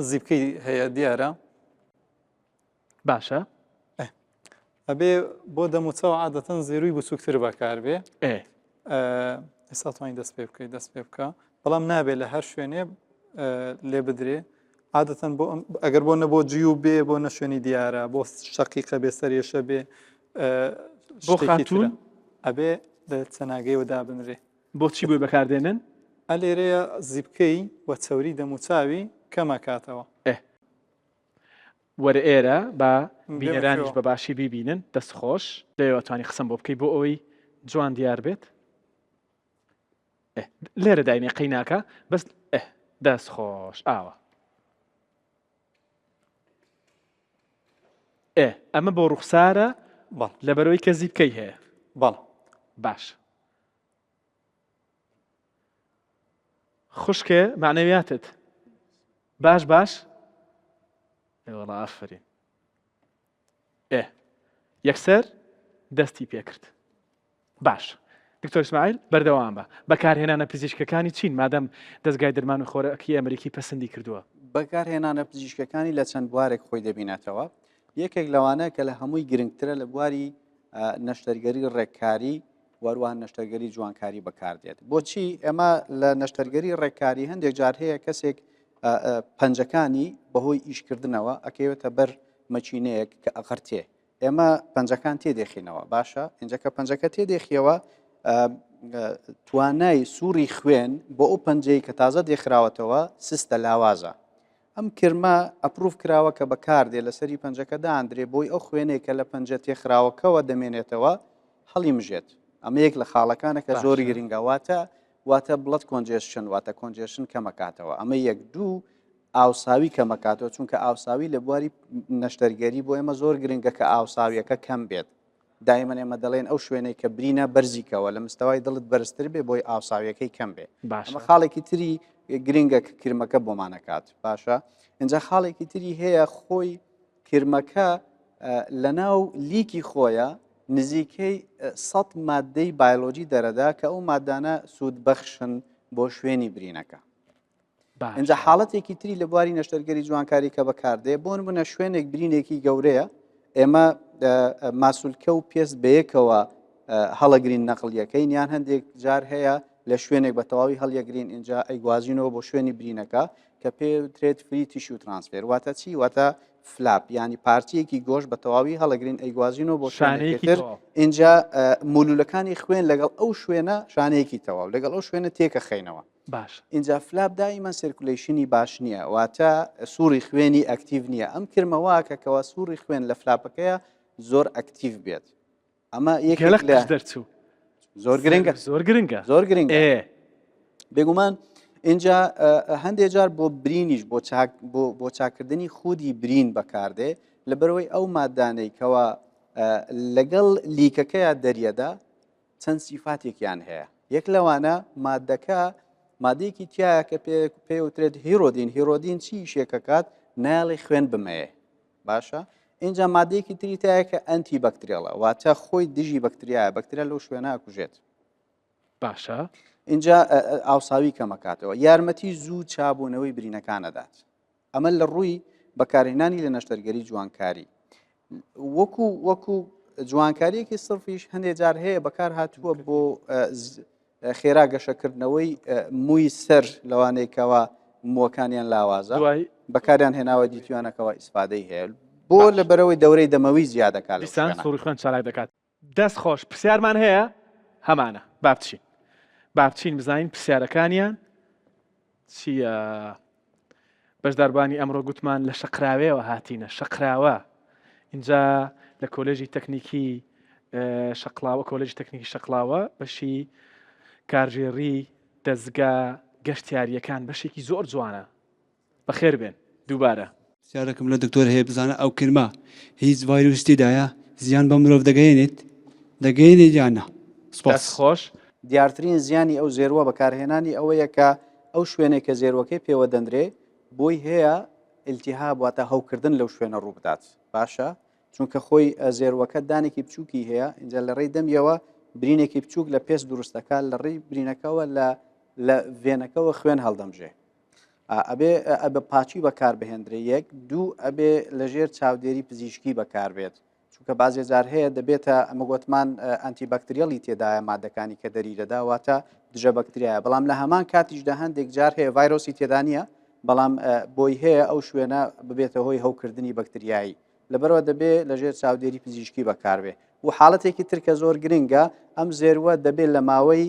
زیپکەی هەیە دیارە. باشە ئەبێ بۆ دەموچاو عادەتەن زێروی بچووکتر بەکاربێ ئێستا توانین دەست پێ بکەیت دەست پێ بکە بەڵام نابێت لە هەر شوێنێ لێ بدرێ عادەتەن بۆ ئەگەر بۆ نە بۆ جیو بێ بۆ نە شوێنی دیارە بۆ شەقیقە بێ سەرێشە بێ بۆ خاتوون ئەبێ لە چەناگەیەوە دابنرێ بۆچی بۆی بەکاردێنن؟ ئەلێرەیە زیپکەی و چەوری دەموچاوی کەمەکاتەوە. وەرە ئێرە با بینەرانیش بە باشی بیبینن دەست خۆش. لەوێوە توانی قسەم بۆ بکەی بۆ ئەوەی جوان دیار بێت لێرە داینێ قەیناکە بەس دەست خۆش ئاوە ئێ ئەمە بۆ ڕوخسارە لەبەرەوەی کە زیپکەی هەیە بەڵ باش خوشکێ معنەویاتت باش باش وەڵا ئافرین ئێ یەکسەر دەستی پێکرد باش دکتۆر اسماعیل بەردەوام بە بەکارهێنانە پزیشکەکانی چین مادەم دەستگای دەرمان و خۆراکی ئەمریکی پەسەندی کردووە بەکارهێنانە پزیشکەکانی لە چەند بوارێک خۆی دەبینێتەوە یەکێک لەوانە کە لە هەمووی گرنگترە لە بواری نەشتەرگەری ڕێککاری وەروەها نەشتەرگەری جوانکاری بەکاردێت. بۆچی ئێمە لە نەشتەرگەری ڕێککاری هەندێک جار هەیە کەسێک پەنجەکانی بەهۆی ئیشکردنەوە ئەکەوێتە بەر مەکینەیەک کە ئەقرتێ ئێمە پەنجەکان تێدێخینەوە باشە ئینجەکە پەنجەکە تێدێخیەوە توانای سووری خوێن بۆ ئەو پەنجەی کە تازە دێخراوەتەوە سستە لاوازە ئەم کرمە approve کراوە کە بەکاردێ لەسەری پەنجەکە داندرێ بۆی ئەو خوێنێک کە لە پەنجە تێخراوەکەوە دەمێنێتەوە هەڵیمژێت ئەمە یەک لە خاڵەکانە کە زۆر گرنگە واتە واتە blood congestion واتە congestion کەمەکاتەوە ئەمە یەک دوو ئاوساوی کەمەکاتەوە چونکە ئاوساوی لە بواری نەشتەرگەری بۆ ئێمە زۆر گرنگە کە ئاوساویەکە کەم بێت. دایمەن ئێمە دەڵێن ئەو شوێنەی کە برینە بەرزیکەوە لە مستەوای دڵت بەرزتر بێ بۆی ئاوساویەکەی کەم بێ باشە ئەمە خاڵێکی تری گرنگە کە کرمەکە بۆمانەکات باشە اینجا خاڵێکی تری هەیە خۆی کرمەکە لە ناو لیکی خۆیە نزیکەی سە مادەی بایۆلۆجی دەرەدا کە ئەو مادانە سوود بەخشن بۆ شوێنی برینەکە اینجا حاڵەتێکی تری لە بواری نەشتەرگەری جوانکاری کە بەکاردێ بۆ نمونە شوێنێک برینێکی گەورەیە ئێمە ماسولکە و پێست بەیەکەوە هەڵەگرین نەقلیەکەین یان هەندێک جار هەیە لە شوێنێک بە تەواوی هەڵیەگرین اینجا ئەیگوازینەوە بۆ شوێنی برینەکە کە پێ ترێت free tissue transfer واتە چی واتە flap ینی پارچەیەکی گۆش بە تەواوی هەڵەگرین ئەیگوازینەوە بۆ شانەیەکی تر اینجا مولولەکانی خوێن لەگەڵ ئەو شوێنە شانەیەکی تەواو لەگەڵ ئەو شوێنە تێکە خەینەوە باش ئینجا flap دائیمەن circulation ی باش نییە واتە سوڕی خوێنی active نییە ئەم کرمە واکە کەوا سوڕی خوێن لە flap ەکەیە زۆر active بێت ئەمە یەکێک لە دەرچوو زۆر گرنگە زۆر گرنگە زۆر گرنگە بێگومان اینجا هەندێک جار بۆ برینیش بۆ چاک بۆ چاکردنی خودی برین بەکاردێ لەبەرەوەی ئەو مادانەی کەوا لەگەڵ لیکەکەیا دەریەدا چەند سیفاتێکیان هەیە یەک لەوانە مادەکە مادەیەکی تایە کە پێوترێت hirudin hirudin چی شێکەکات نایڵی خوێن بمەیە باشە اینجا مادەیەکی تری تایە کە antibacterial ە واتە خۆی دژی بەکتریایە بەکتریا لەو شوێنە ئەکوژێت باشە اینجا ئاوساوی کەمەکاتەوە یارمەتی زوو چابوونەوەی برینەکانەدات ئەمە لە ڕووی بەکارهێنانی لە نەشتەرگەری جوانکاری وەکو وەکو جوانکاریەکی سرفیش هەندێک جار هەیە بەکار هاتووە بۆ خێرا گەشەکردنەوەی مووی سەر لەوانەیەکەوە مووەکانیان لاوازە بەکاریان هێناوە دیتیوانەکەەوە ئیسفادەی هەیە بۆ لە بەرەوەی دەورەی دەمەوی زیادەکات دیسان سوڕی خوێن چالاک دەکات. دەست خۆش پرسیارمان هەیە؟ هەمانە با بچین با بچین بزانین پرسیارەکانیان چییە؟ بەشداربووانی ئەمڕۆ گوتمان لە شەقراوێەوە هاتینە شەقراوە اینجا لە کۆلێژی تەکنیکی شەقلاوە کۆلێژی تەکنیکی شەقلاوە بەشی کارگێڕی دەزگا گەشتیاریەکان بەشێکی زۆر جوانە بەخێر بێن دووبارە. پرسیارێکم لە دکتۆر هەیە بزانە ئەو کرمە هیچ ڤایرۆس تێدایە زیان بە مرۆڤ دەگەیەنێت دەگەیەنێت یان نا سپاس. دەست خۆش. دیارترین زیانی ئەو زێروە بەکارهێنانی ئەوەیە کە ئەو شوێنەی کە زێروەکەی پێوە دەنرێ بۆی هەیە التهاب واتە هەوکردن لەو شوێنە ڕووبدات باشە چونکە خۆی زێروەکە دانێکی بچووکی هەیە اینجا لە ڕێی دەمیەوە برینێکی بچووک لە پێست دروستەکە لە ڕێی برینەکەوە لە لە ڤێنەکەوە خوێن هەڵدەمژێ ئەبێ بە پاچی بەکاربهێندرێ یەک دوو ئەبێ لەژێر چاودێری پزیشکی بەکاربێت چونکە بازێ جار هەیە دەبێتە ئەمە گوتمان antibacterial ی تێدایە مادەکانی کە دەری دەدا واتە دژە بەکتریایە بەڵام لە هەمان کاتیشدا هەندێک جار هەیە ڤایرۆسی تێدا نییە بەڵام بۆی هەیە ئەو شوێنە ببێتە هۆی هەوکردنی بەکتریایی لەبەرەوە دەبێ لەژێر چاودێری پزیشکی بەکاربێ و حاڵەتێکی تر کە زۆر گرنگە ئەم زێروە دەبێت لە ماوەی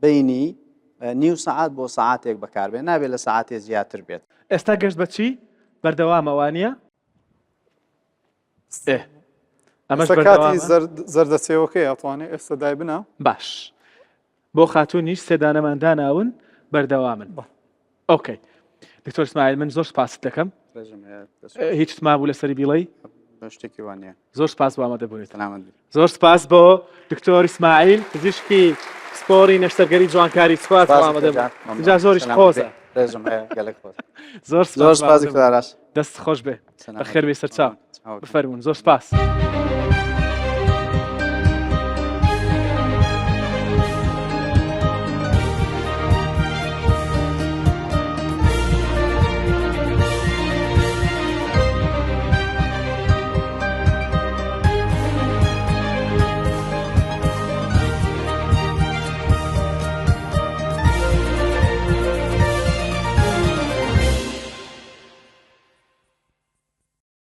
بینی نیو سەعات بۆ سەعاتێک بەکاربێ نابێت لە سەعاتێ زیاتر بێت. ئێستا گەشت بە چی؟ بەردەوامە وانیە؟ ئێ ئەمەش ئێستا کاتی بەردەوامە؟ زەردەچەوەکەی ئەتوانێ ئێستا دایبنا. باش بۆ خاتوونیش سێ دانەمان داناون بەردەوامن. okay دکتۆر اسماعیل من زۆر سپاست دەکەم هیچ مابوو لەسەری بیڵی شتێکی وانە زۆر سپاس بۆ ئامادەبوونیت زۆر سپاس بۆ دکتۆر ئیسماعیل پزیشکی پسپۆڕی نەشتەرگەری جوانکاری سپاس بۆ ئامادەبوون جا زۆریش قۆزە زۆر زۆر سپاس دەست خۆش بێ بەخێر بێ سەرچاو بفەرمونون زۆر سپاس.